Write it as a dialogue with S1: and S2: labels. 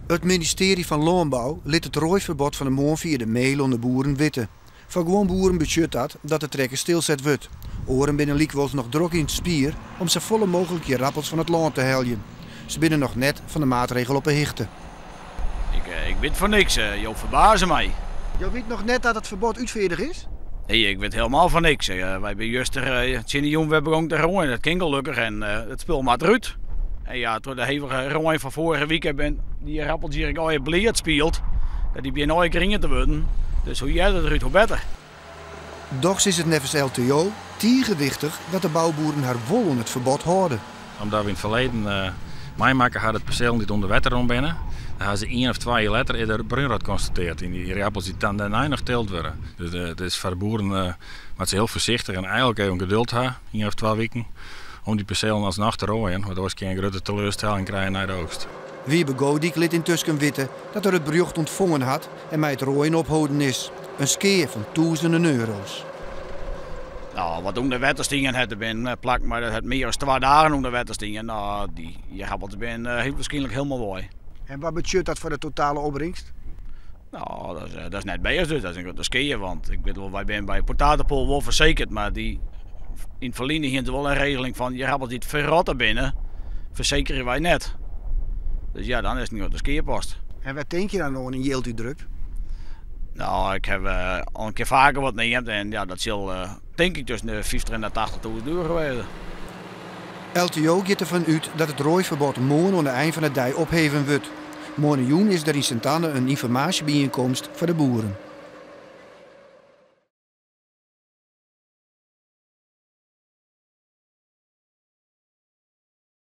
S1: It ministearje fan Lânbou lit it roaiferbod fan 'e moarn fia de mail oan de boeren witte. Foar guon boeren betsjut dat dat de trekker stilset wurdt. Oaren binne lykwols noch drok yn it spier om safolle mooglik ierappels fan it lân te heljen. Se binne noch net fan de maatregel op 'e hichte.
S2: Ik wit fan niks, jo ferbaze my.
S1: Jo witte noch net dat it ferbod útfeardige is?
S2: Nee, ik wit helemaal fan niks. Wy binne juster tsjin de jûn wer begûn te roaien. Dat kin gelokkich en it spul moat derút. En ja, troch de hevige rein fan foarige wike binne dy ierappels hjir ek allegear bleat spield. Dat dy begjinne allegear grien te wurden. Dus hoe earder derút, hoe better.
S1: Dochs is it neffens LTO tige wichtich dat de bouboeren har wol oan it ferbod hâlde.
S3: Omdat we yn it ferleden meimakke ha dat perselen dy't ûnder wetter rûn binne, dêr ha se ien of twa jier letter is der brúnrot konstateard yn dy ierappels dy't dan dêrnei noch teeld wurde. Dus it is foar de boeren moatte se hiel foarsichtich en eigenlik even geduld ha, ien of twa wiken, om dy perselen asnoch te roaien, want oars kinne je in grutte teleurstelling krije nei de oogst.
S1: Wiebe Godyk lit yntusken witte dat er it berjocht ûntfongen hat en mei it roaien opholden is. In skea fan tûzenen euro's.
S2: No, wat ûnder wetter stien hat, der binne plakken mar dat hat mear as twa dagen ûnder wetter stien. No, dy ierappels binne hiel wierskynlik hielendal wei.
S1: En wat betsjut dat foar de totale opbringst?
S2: No, dat is net bêst dus, dat is in grutte skea, want ik wit wol, wy binne by Potatepol wol fersekerd, mar dy, yn it ferline hiene se wol in regeling fan ierappels dy't ferrotte binne, fersekerje wy net. Dus ja, dan is it in grutte skeapost.
S1: En wêr tink je dan oan yn jild útdrukt?
S2: No, ik haw al in kear faker wat neamd en ja, dat sil tink ik tusken de 50 en de 80.000 euro wêze.
S1: LTO giet derfan út dat it roaiferbod moarn oan de ein fan de dei opheven wurdt. Moarnejûn is der yn Sint Anne in ynformaasjebyienkomst foar de boeren.